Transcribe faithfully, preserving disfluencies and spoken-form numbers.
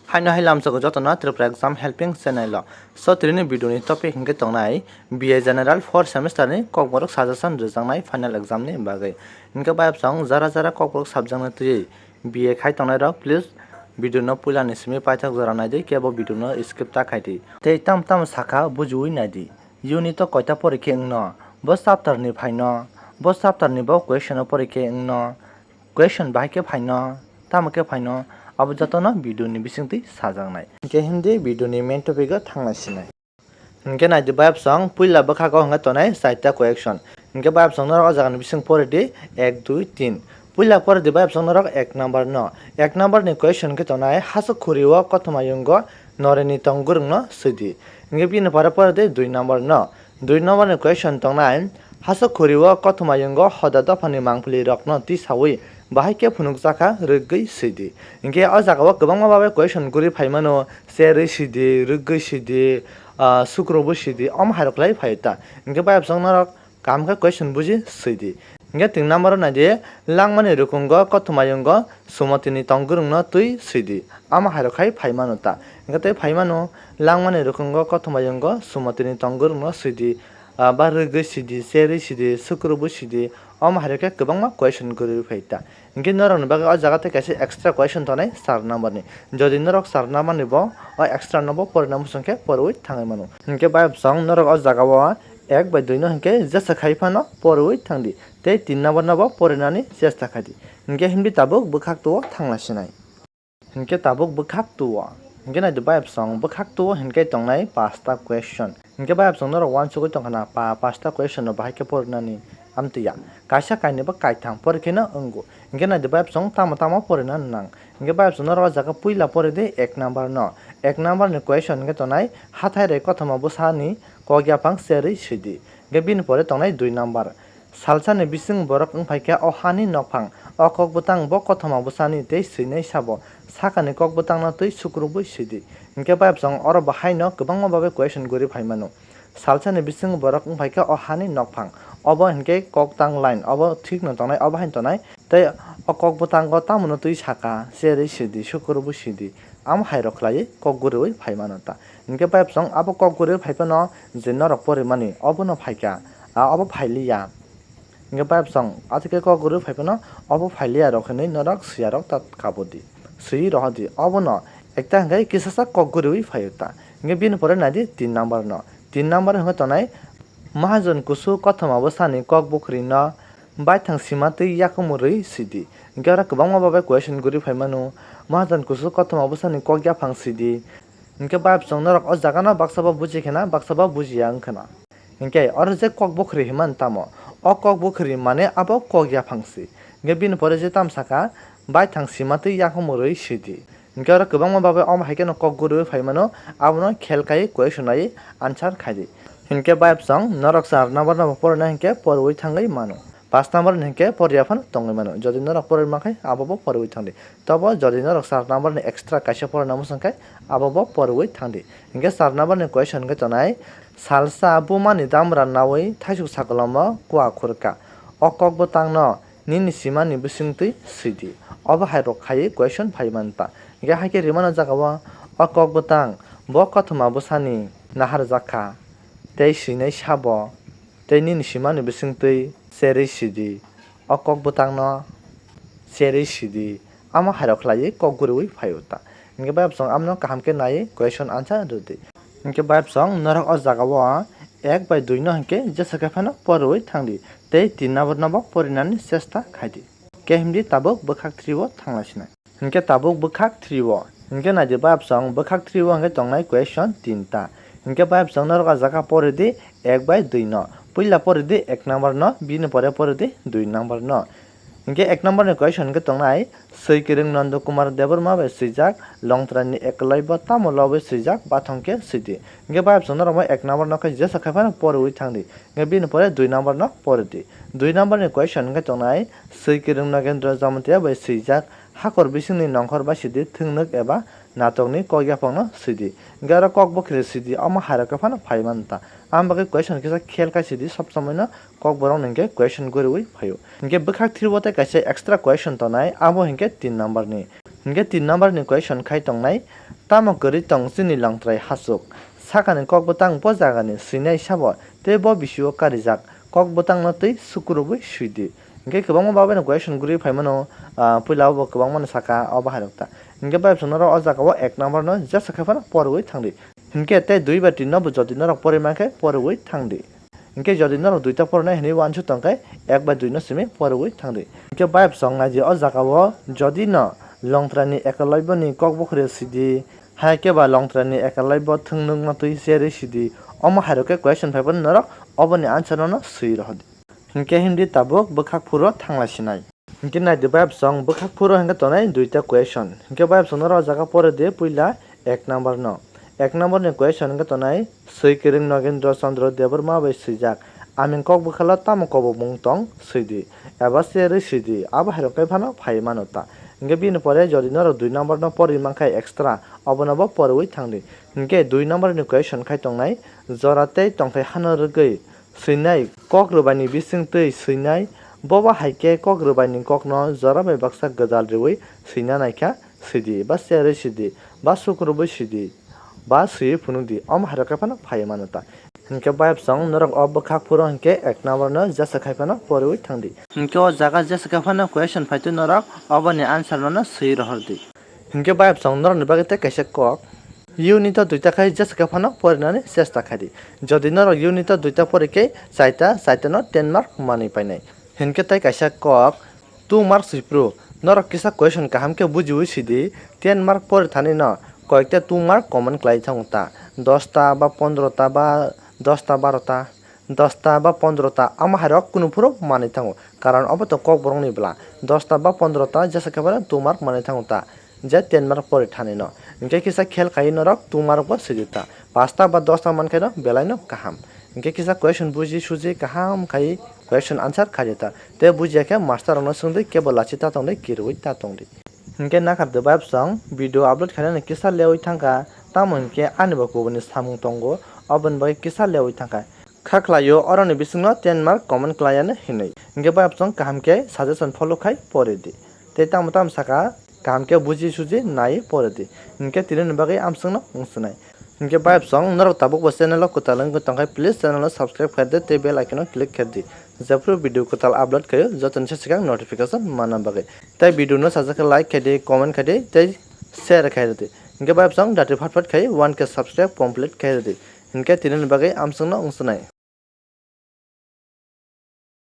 Haino hai lamsogo jotono Tripura Exam Helping Channel o. So, tini video ni topic hinkhe tongnai B A General fourth semester ni Kokborok suggestion rwjaknai final exam ni bagwi. Hinkhe bayapsong jara jara Kokborok subject no twiwi B A khai tongnai rok, please video no puila ni simi paithak jora naidi, kebo video no skip ta khaidi. Tei tam tam sakha bujiwi naidi. Unit o koita porikhe wngno, bo chapter ni phaino, bo chapter ni bo question o porikhe wngno, question bahai khe phaino, tamo khe phaino, abo jotono video ni bisingtwi sajaknai. Hinkhe hindi video ni main topic o thangna sinai. Hinkhe naidi bayapsong puila bwkhago hinkhe tonai chaita question. Hinkhe bayapsong norok o jaga ni bising pori di ek, dui, tin. Puila pori di bayapsong norok ek number no. Ek number ni question khe tonai, hasuk khuri o kothoma yungo norini tong gurung no swi di. Hinkhe bini pore pori di dui number no. Dui number ni question tongnai, hasuk khuri o kothoma yungo hoda dopha ni mangpili rok no tisawi bahai khe phunukjakha rwgwi swi di. Hinkhe o jaga o kwbangma babe question guri phaimano, cherwi sidi, rwgwi sidi, ah, sukrobo sidi, omo hairok lai phai ta. Hinkhe bayapsong norok kaham khe question buji sidi. Hinkhe tin number o naidi, langmani rukungo kothoma yungo sumotini tong gurungno twi sidi. Omo hairok khai phaimano ta. Hinkhe tei phaimano langmani rukungo kothoma yungo sumotini tong gurungno sidi, ah, ba rwgwi sidi, cherwi sidi, sukrobo sidi, omo hairok khe kwbangma question guri phai ta. Hinkhe norokni bagwi o jaga tei kaisa extra question tonai char number ni. Jodi norok char number ni bo o extra no bo porina muchung khe porwi thangwi mano. Hinkhe bayapsong norok o jaga o ek bai dui no hinkhe jesa khai phano porwi thangdi. Tei tin number no bo porinani chesta khaidi. Hinkhe hindi tabuk bwkhak to o thangna sinai. Hinkhe tabuk bwkhak to o. Hinkhe naidi bayapsong bwkhak to o hinkhe tongnai pasta question. Hinkhe bayapsong norok uansugwi tongkha na pa pasta question no bahai khe porinani amtwi ya. Kaisa kainwi bo kaitham porikheno wngo. Hinkhe naidi bayapsong tamo tamo porina nang. Hinkhe bayapsong norok o jaga puila pori di ek number no. Ek number ni question hinkhe tongnai, hathai rai kothoma bwsani kok yaphang cherwi sidi. Hinkhe bini pore tongnai dui number. Salsani bising borok wngphaikha o hani nokphang, o kok bwtang bo kothoma bwsani tei swinai sabo, sakani kok bwtangno twi sukrubwi swidi. Hinkhe bayapsong oro bo haino kwbangma babe question guri phaimano. Salsani bising borok wngphaikha o hani nokphang, obo hinkhe kok tang line, obo thikno tongnai, obo haino tongnai, tei o kok bwtango tamono twi saka, cherwi swidi, sukrubwi swidi, amo hairok khlaiwi kok guriwi phaimano ta. Hinkhe bayapsong abo kok guriwi phaiphano je norok porimani, obono phaikha, a obo phailiya. Hinkhe bayapsong, athikhe kok guriwi phaiphano, obo phailiya rok hinwi norok swiyarok ta kabudi. Swiwi rohordi. Obono ekta hinkhe kisasa kok guriwi phaio ta. Hinkhe bini pore naidi tin number no. Tin number hinkhe tongnai, mahajon kusu kothoma bwsani kok bukhri no baithang sima twi yakumu rwi sidi. Hinkhe oro kwbangma babai question guriwi phaimano. Mahajon kusu kothoma bwsani kok yaphang sidi. Hinkhe bayapsong norok o jagano baksa bo buji khena, baksa bo bujiya wngkhana. Hinkhe oro je kok bukhri hinmani tamo? O kok bukhri mane abo kok yaphang si. Hinkhe bini pore je tam saka, baithang sima twi yakumu rwi sidi. Hinkhe oro kwbangma babai omo hai kheno kok guriwi phaimano, abono khel khai question naiwi answer khaidi. Hinkhe bayapsong norok char number no bo porina hinkhe porwi thangwi mano. Paanch number ni hinkhe poriya phano tongwi mano. Jodi norok porwi mankhe abo bo porwi thangdi. Tobo jodi norok char number ni extra kaisa porina muchung khe abo bo porwi thangdi. Hinkhe char number ni question khe tonai, salsa buma ni damra nawi thaisuk sakolom o kua khurka. O kok bwtang no nini sima ni bisingtwi swidi. Obo hai rok khai question phai man ta. Hinkhe hai khe rimano jaga o, o kok bwtang bo kothoma bwsani naharjak kha tei swinai sabo tei nini sima ni bisingtwi cherwi sidi. O kok bwtang no cherwi sidi, amo hai rok khlaiwi kok guriwi phaio ta. Hinkhe bayapsong amno kaham khe naiwi question answer rwdi. Hinkhe bayapsong norok o jaga o ek bai dui no hinkhe jesa khe phano porwi thangdi tei tin number no bo porinani chesta khaidi. Khe himdi tabuk bwkhak three o thangna sinai. Hinkhe tabuk bwkhak three o. Hinkhe naidi bayapsong bwkhak three o hinkhe tongnai question tinta. Hinkhe bayapsong norok o jaga pori di ek bai dui no. Puila pori di ek number no, bini pore pori di dui number no. Hinkhe ek number ni question hinkhe tongnai, Swi Kwrwng Nondo Kumar Debbarma bai swijak Longtrai ni Ekolaibo tamo lobwi swijak bathong khe swidi. Hinkhe bayapsong norok bo ek number no khe jesa khai phano poriwi thangdi. Hinkhe bini pore dui number no pori di. Dui number ni question hinkhe tongnai, Swi Kwrwng Nagendra Jamatia bai swijak hakor bisingni nongkhor bai sidi thwngnwk eba natokni kok yaphangno swidi. Hinkhe oro kok bwkhri swidi, omo hai rok khe phano phai man ta. Ang bagwi question kisa khel khai sidi, sob somoino kok borok no hinkhe question guriwi phaio. Hinkhe bwkhak three o tei kaisa extra question tonai, abo hinkhe tin number ni. Hinkhe tin number ni question khai tongnai, tamo kwrwi tong chini longtrai hachuk? Sakani kok bwtang bo jagani swinai sabo tei bo bisio karijak kok bwtangno twi sukurubwi swidi. Hinkhe kwbangma babaino question guriwi phaimano, ah, puila obo kwbangmano saka obo hairok ta. Hinkhe bayapsong norok o jagao ek number no jesa khai phano porwi thangdi. Hinkhe tei dui bai tin no bo jodi norok porwi mankhe porwi thangdi. Hinkhe jodi norok duita porinai hinwi uansuk tongkhe ek bai dui no simi porwi thangdi. Hinkhe bayapsong naidi o jagao jodi no longtrani ekolaibo ni kok bukhuri swidi, hai khe ba longtrani ekolaibo thwngnwkno twi cherwi swidi, omo hairok khe question phaiphano norok oboni answer no swi rohordi. Hinkhe himdi tabuk bwkhak phuro thangla sinai. Hinkhe naidi bayapsong bwkhak phuro hinkhe tonai duita question. Hinkhe bayapsong norok o jaga pore di puila ek number no. Ek number ni question hinkhe tonai, swi kwrwng Nogendra Chandra Debbarma bai swijak aming kok bwkhalo tamo kobokmung tong swidi eba cherwi swidi, abo hairok khe phano phai mano ta. Hinkhe bini pore jodi norok dui number no porwi mankha extra, obono bo porwi thangdi. Hinkhe dui number ni question khai tongnai, jora tei tongthai hano rwgwi swinai kok rwbaini bising twi swinai, bobo hai khe kok rwbaini kokno jora bai baksa gwdal rwui swina naikha, swidi ba cherwi swidi ba sukurubwi swidi ba swiwi phunukdi, omo hairok khe phano phaiwi mano ta. Hinkhe bayapsong norok o bwkhak phuro hinkhe ek number no jesa khai phano porwi thangdi. Hinkhe o jaga jesa khai phano question phaitwi norok oboni answer no swi rohordi. Hinkhe bayapsong norokni bagwi tei kaisa kok, unit o duita khai jesa khe phano porinani chesta khaidi. Jodi norok unit o duita pori khe chaita, chaita no ten mark manwi painai. Hinkhe tei kaisa kok, two mark swi phuru norok kisa question kaham khe bujiwi sidi, ten mark pori thani no koyekta two mark common khlai thango ta, dosta ba pondrota ba dosta barota. Dosta ba pondrota, omo hairok kunu phuru manwi thango, karon obo to kokborokni bwla. Dosta ba pondrota jesa khe phano two mark manwi thango ta, je ten mark pori thani no. Hinkhe kisa khel khai norok two mark bo sidi ta. Pasta ba dosta mankhe no belai no kaham. Hinkhe kisa question buji suji kaham khai question answer khaidi ta. Tei bujiya khe master rokno swngdi, kebo lachi ta tongdi, kirwi ta tongdi. Hinkhe nakardi bayapsong video upload khainani kisa lewi thangkha, tamo hinkhe ani bo kubuni samung tongo, oboni bagwi kisa lewi thangkha. Kha khlaio, oroni bisingno ten mark common khlaiya hinwi. Hinkhe bayapsong kaham khe suggestion follow khai pori di. Tei tamo tamo saka, kaham khe buji suji nai pori di. Hinkhe tinini bagwi amsongno wng swnai. Hinkhe bayapsong norok tabuk bo channel o kwtal wngwi tongkha, please channel o subscribe khaidi tei bell icon o click khaidi. Jephru video kwtal upload khaio, jotoni se swkang notification manna bagwi. Tei video no sajak khe like khaidi, comment khaidi tei share khaidi. Hinkhe bayapsong dati phat phat khai one K subscribe complete khaidi. Hinkhe tinini bagwi amsongno wng swnai.